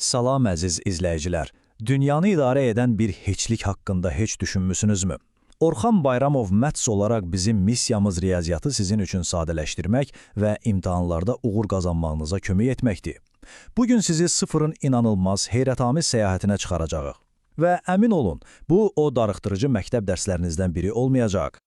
Salam əziz izləyicilər. Dünyanı idarə edən bir heçlik haqqında heç düşünmüsünüzmü? Orxan Bayramov Mats olaraq bizim missiyamız riyaziyyatı sizin üçün sadələşdirmək və imtahanlarda uğur qazanmağınıza kömək etməkdir. Bugün sizi sıfırın inanılmaz, heyrətamiz səyahətinə çıxaracağıq. Və əmin olun, bu o darıxdırıcı məktəb dərslərinizdən biri olmayacaq.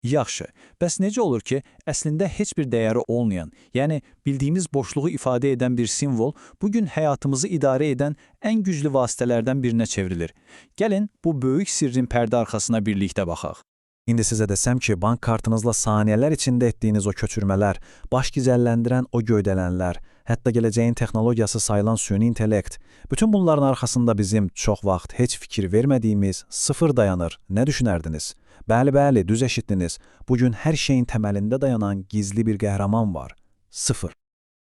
Yaxşı, bəs necə olur ki, əslində heç bir dəyəri olmayan, yəni bildiyimiz boşluğu ifadə edən bir simvol bugün həyatımızı idarə edən ən güclü vasitələrdən birinə çevrilir? Gəlin, bu böyük sirrin pərdə arxasına birlikdə baxaq. İndi sizə desəm ki, bank kartınızla saniyələr içində etdiyiniz o köçürmələr, baş gizəlləndirən o göydələnlər, hətta gələcəyin texnologiyası sayılan süni intellekt, bütün bunların arxasında bizim çox vaxt heç fikir vermədiyimiz sıfır dayanır. Nə düşünərdiniz? Bəli, bəli, düz eşitdiniz. Bugün hər şeyin təməlində dayanan gizli bir qəhrəman var. Sıfır.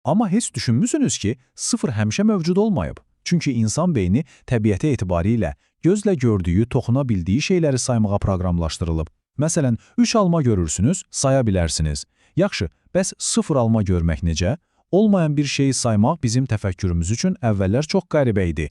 Amma heç düşünmüsünüz ki, sıfır həmişə mövcud olmayıb. Çünki insan beyni təbiəti etibarilə gözlə gördüyü, toxuna bildiyi şeyləri saymağa proqramlaşdırılıb. Məsələn, 3 alma görürsünüz, saya bilərsiniz. Yaxşı, bəs 0 alma görmək necə? Olmayan bir şeyi saymaq bizim təfəkkürümüz üçün əvvəllər çox qəribə idi.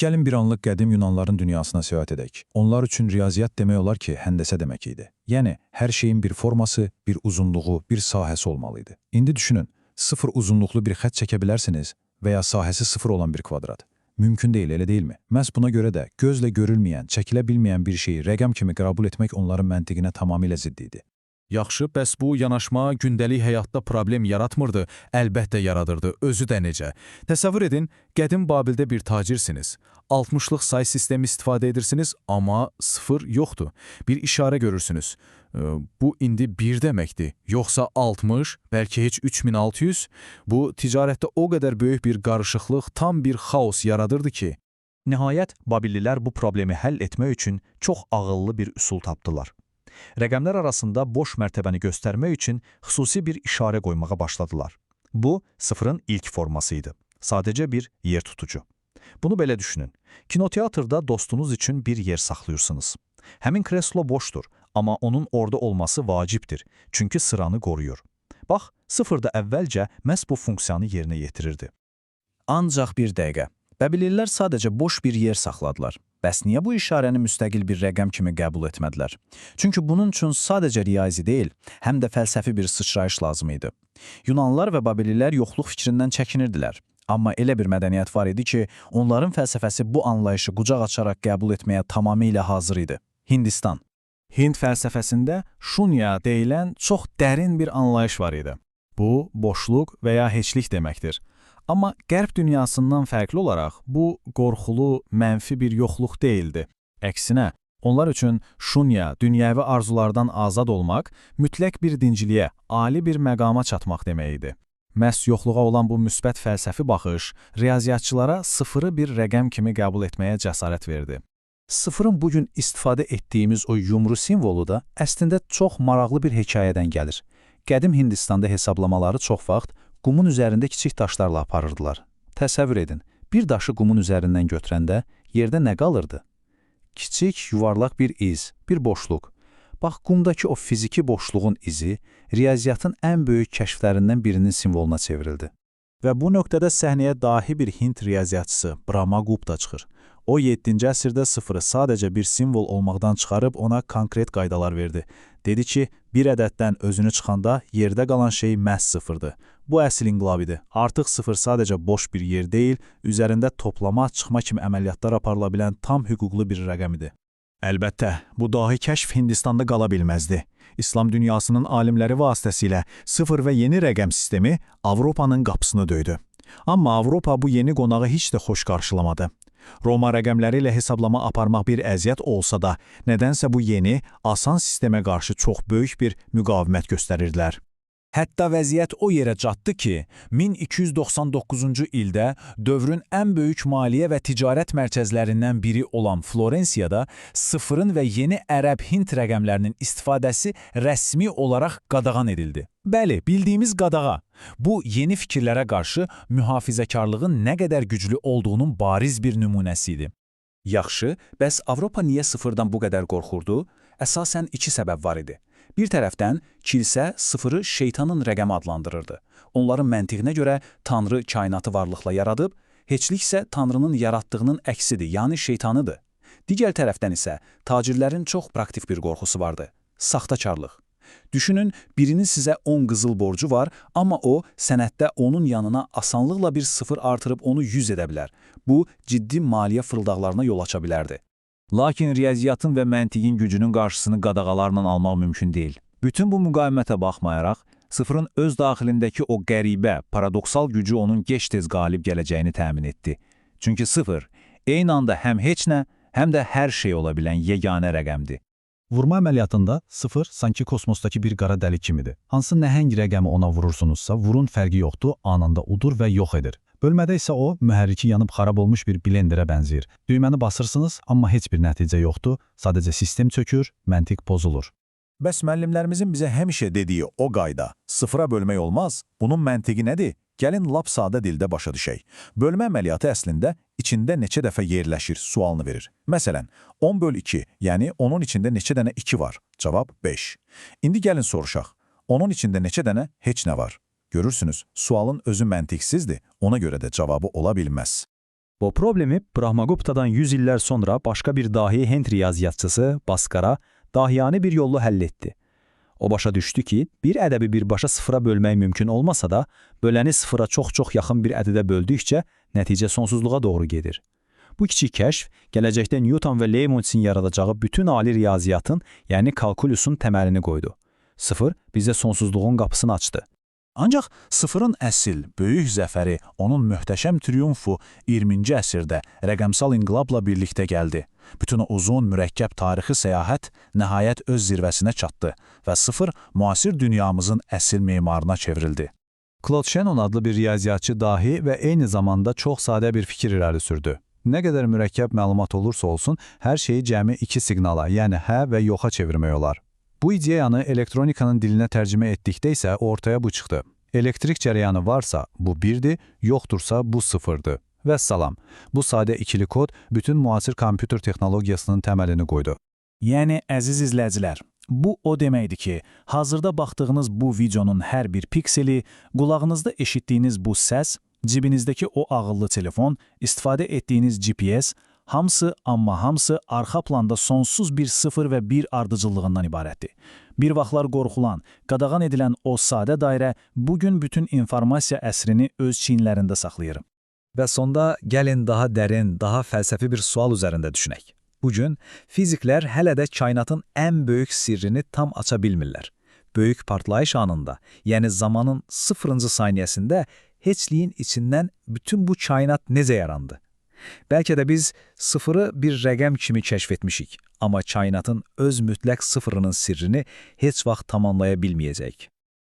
Gəlin bir anlıq qədim Yunanların dünyasına səyahət edək. Onlar üçün riyaziyyat demək olar ki, həndəsə demək idi. Yəni, hər şeyin bir forması, bir uzunluğu, bir sahəsi olmalı idi. İndi düşünün, sıfır uzunluqlu bir xətt çəkə bilərsiniz və ya sahəsi sıfır olan bir kvadrat. Mümkün deyil, elə deyilmi? Məhz buna görə də gözlə görülməyən, çəkilə bilməyən bir şeyi rəqəm kimi qəbul etmək onların məntiqinə tamamilə zidd idi. Yaxşı, bəs bu yanaşma gündəlik həyatda problem yaratmırdı? Əlbəttə yaradırdı, özü də necə. Təsəvvür edin, qədim Babildə bir tacirsiniz. 60-lıq say sistemi istifadə edirsiniz, amma sıfır yoxdur. Bir işarə görürsünüz. Bu indi 1 deməkdir. Yoxsa 60, bəlkə heç 3600. Bu ticarətdə o qədər böyük bir qarışıqlıq, tam bir xaos yaradırdı ki, Nihayət, Babillilər bu problemi həll etmək üçün çox ağıllı bir üsul tapdılar. Rəqəmlər arasında boş mərtəbəni göstərmək üçün xüsusi bir işarə qoymağa başladılar. Bu, sıfırın ilk forması idi. Sadəcə bir yer tutucu. Bunu belə düşünün. Kinoteatrda dostunuz üçün bir yer saxlayırsınız. Həmin kreslo boşdur, amma onun orada olması vacibdir, çünki sıranı qoruyur. Bax, sıfır da əvvəlcə məhz bu funksiyanı yerinə yetirirdi. Ancaq bir dəqiqə. Bəbililər sadəcə boş bir yer saxladılar. Bəs niyə bu işarəni müstəqil bir rəqəm kimi qəbul etmədilər? Çünki bunun üçün sadəcə riyazi deyil, həm də fəlsəfi bir sıçrayış lazım idi. Yunanlılar və Babililər yoxluq fikrindən çəkinirdilər. Amma elə bir mədəniyyət var idi ki, onların fəlsəfəsi bu anlayışı qucaq açaraq qəbul etməyə tamamilə hazır idi. Hindistan. Hind fəlsəfəsində şunya deyilən çox dərin bir anlayış var idi. Bu, boşluq və ya heçlik deməkdir. Amma Qərb dünyasından fərqli olaraq bu, qorxulu, mənfi bir yoxluq deyildi. Əksinə, onlar üçün şunya, dünyəvi arzulardan azad olmaq, mütləq bir dincliyə, ali bir məqama çatmaq demək idi. Məhz yoxluğa olan bu müsbət fəlsəfi baxış, riyaziyyatçılara sıfırı bir rəqəm kimi qəbul etməyə cəsarət verdi. Sıfırın bugün istifadə etdiyimiz o yumru simvolu da əslində çox maraqlı bir hekayədən gəlir. Qədim Hindistanda hesablamaları çox vaxt qumun üzərində kiçik daşlarla aparırdılar. Təsəvvür edin, bir daşı qumun üzərindən götürəndə yerdə nə qalırdı? Kiçik, yuvarlaq bir iz, bir boşluq. Bax, qumdakı o fiziki boşluğun izi riyaziyyatın ən böyük kəşflərindən birinin simvoluna çevrildi. Və bu nöqtədə səhnəyə dahi bir Hint riyaziyyatçısı Brahma Gupta çıxır. O 7-ci əsrdə sıfırı sadəcə bir simvol olmaqdan çıxarıb ona konkret qaydalar verdi. Dedi ki, bir ədəddən özünü çıxanda yerdə qalan şey məhz sıfırdır. Bu əsl inqilab idi. Artıq sıfır sadəcə boş bir yer deyil, üzərində toplama, çıxma kimi əməliyyatlar aparıla bilən tam hüquqlu bir rəqəm idi. Əlbəttə, bu dahi kəşf Hindistanda qala bilməzdi. İslam dünyasının alimləri vasitəsilə sıfır və yeni rəqəm sistemi Avropanın qapısını döydü. Amma Avropa bu yeni qonağı heç də xoş qarşılamadı. Roma rəqəmləri ilə hesablama aparmaq bir əziyyət olsa da, nədənsə bu yeni, asan sistemə qarşı çox böyük bir müqavimət göstərirdilər. Hətta vəziyyət o yerə çatdı ki, 1299-cu ildə dövrün ən böyük maliyyə və ticarət mərkəzlərindən biri olan Florensiyada sıfırın və yeni ərəb-hind rəqəmlərinin istifadəsi rəsmi olaraq qadağan edildi. Bəli, bildiyimiz qadağa. Bu, yeni fikirlərə qarşı mühafizəkarlığın nə qədər güclü olduğunun bariz bir nümunəsi idi. Yaxşı, bəs Avropa niyə sıfırdan bu qədər qorxurdu? Əsasən iki səbəb var idi. Bir tərəfdən kilsə sıfırı şeytanın rəqəmi adlandırırdı. Onların məntiqinə görə Tanrı kainatı varlıqla yaradıb, Heçlik isə Tanrının yaratdığının əksidir, yəni şeytanıdır. Digər tərəfdən isə tacirlərin çox praktik bir qorxusu vardı. Saxtakarlıq. Düşünün, birinin sizə 10 qızıl borcu var, amma o sənəddə onun yanına asanlıqla bir sıfır artırıb onu 100 edə bilər. Bu, ciddi maliyyə fırıldaqlarına yol aça bilərdi. Lakin riyaziyyatın və məntiqin gücünün qarşısını qadağalarla almaq mümkün deyil. Bütün bu müqavimətə baxmayaraq, sıfırın öz daxilindəki o qəribə, paradoksal gücü onun gec-tez qalib gələcəyini təmin etdi. Çünki sıfır, eyni anda həm heç nə, həm də hər şey ola bilən yeganə rəqəmdir. Vurma əməliyyatında sıfır sanki kosmosdakı bir qara dəlik kimidir. Hansı nəhəng rəqəmi ona vurursunuzsa, vurun fərqi yoxdur, anında udur və yox edir. Bölmədə isə o, mühərriki yanıb xarab olmuş bir blenderə bənzəyir. Düyməni basırsınız, amma heç bir nəticə yoxdur, sadəcə sistem çökür, məntiq pozulur. Bəs müəllimlərimizin bizə həmişə dediyi o qayda, sıfıra bölmək olmaz, bunun məntiqi nədir? Gəlin lap sadə dildə başa düşək. Bölmə əməliyyatı əslində içində neçə dəfə yerləşir sualını verir. Məsələn, 10 böl 2, yəni onun içində neçə dənə 2 var? Cavab 5. İndi gəlin soruşaq. Onun içində neçə dənə heç nə var? Görürsünüz, sualın özü məntiqsizdir, ona görə də cavabı ola bilməz. Bu problemi Brahmagupta'dan 100 illər sonra başqa bir dahi Hint riyaziyyatçısı Bhaskara dahiyane bir yolla həll etdi. O başa düşdü ki, bir ədəbi birbaşa sıfıra bölmək mümkün olmasa da, böləni sıfıra çox-çox yaxın bir ədədə böldükcə nəticə sonsuzluğa doğru gedir. Bu kiçik kəşf gələcəkdə Newton və Leibnizin yaradacağı bütün ali riyaziyyatın, yəni kalkulusun təməlini qoydu. Sıfır bizə sonsuzluğun qapısını açdı. Ancaq sıfırın əsil, böyük zəfəri, onun möhtəşəm triumfu 20-ci əsrdə rəqəmsal inqilabla birlikdə gəldi. Bütün o uzun, mürəkkəb tarixi səyahət nəhayət öz zirvəsinə çatdı və sıfır müasir dünyamızın əsil memarına çevrildi. Claude Shannon adlı bir riyaziyyatçı dahi və eyni zamanda çox sadə bir fikir irəli sürdü. Nə qədər mürəkkəb məlumat olursa olsun, hər şeyi cəmi iki siqnala, yəni hə və yoxa çevirmək olar. Bu ideyanı elektronikanın dilinə tərcümə etdikdə isə ortaya bu çıxdı. Elektrik cərəyanı varsa bu 1-dir, yoxdursa bu 0-dır. Vəssalam. Bu sadə ikili kod bütün müasir kompüter texnologiyasının təməlini qoydu. Yəni, əziz izləyicilər, bu o deməkdir ki, hazırda baxdığınız bu videonun hər bir pikseli, qulağınızda eşitdiyiniz bu səs, cibinizdəki o ağıllı telefon, istifadə etdiyiniz GPS, hamısı, amma hamısı arxa planda sonsuz bir 0 və 1 ardıcıllığından ibarətdir. Bir vaxtlar qorxulan, qadağan edilən o sadə dairə bugün bütün informasiya əsrini öz çiyinlərində saxlayır. Və sonda gəlin daha dərin, daha fəlsəfi bir sual üzərində düşünək. Bugün fiziklər hələ də kainatın ən böyük sirrini tam aça bilmirlər. Böyük partlayış anında, yəni zamanın sıfırıncı saniyəsində heçliyin içindən bütün bu kainat necə yarandı? Bəlkə də biz sıfırı bir rəqəm kimi kəşf etmişik, amma kainatın öz mütləq sıfırının sirrini heç vaxt tamamlaya bilməyəcəyik.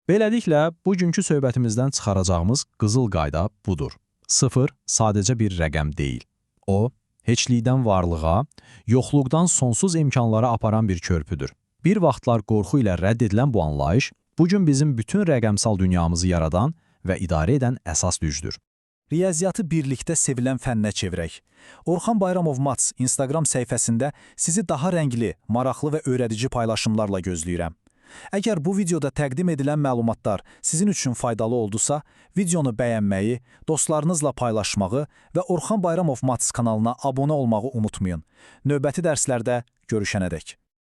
Beləliklə, bugünkü söhbətimizdən çıxaracağımız qızıl qayda budur. Sıfır sadəcə bir rəqəm deyil. O, heçlikdən varlığa, yoxluqdan sonsuz imkanlara aparan bir körpüdür. Bir vaxtlar qorxu ilə rədd edilən bu anlayış, bugün bizim bütün rəqəmsal dünyamızı yaradan və idarə edən əsas gücdür. Riyaziyyatı birlikdə sevilən fənnə çevirək. Orxan Bayramov Mats Instagram səhifəsində sizi daha rəngli, maraqlı və öyrədici paylaşımlarla gözləyirəm. Əgər bu videoda təqdim edilən məlumatlar sizin üçün faydalı oldusa, videonu bəyənməyi, dostlarınızla paylaşmağı və Orxan Bayramov Mats kanalına abunə olmağı unutmayın. Növbəti dərslərdə görüşənədək.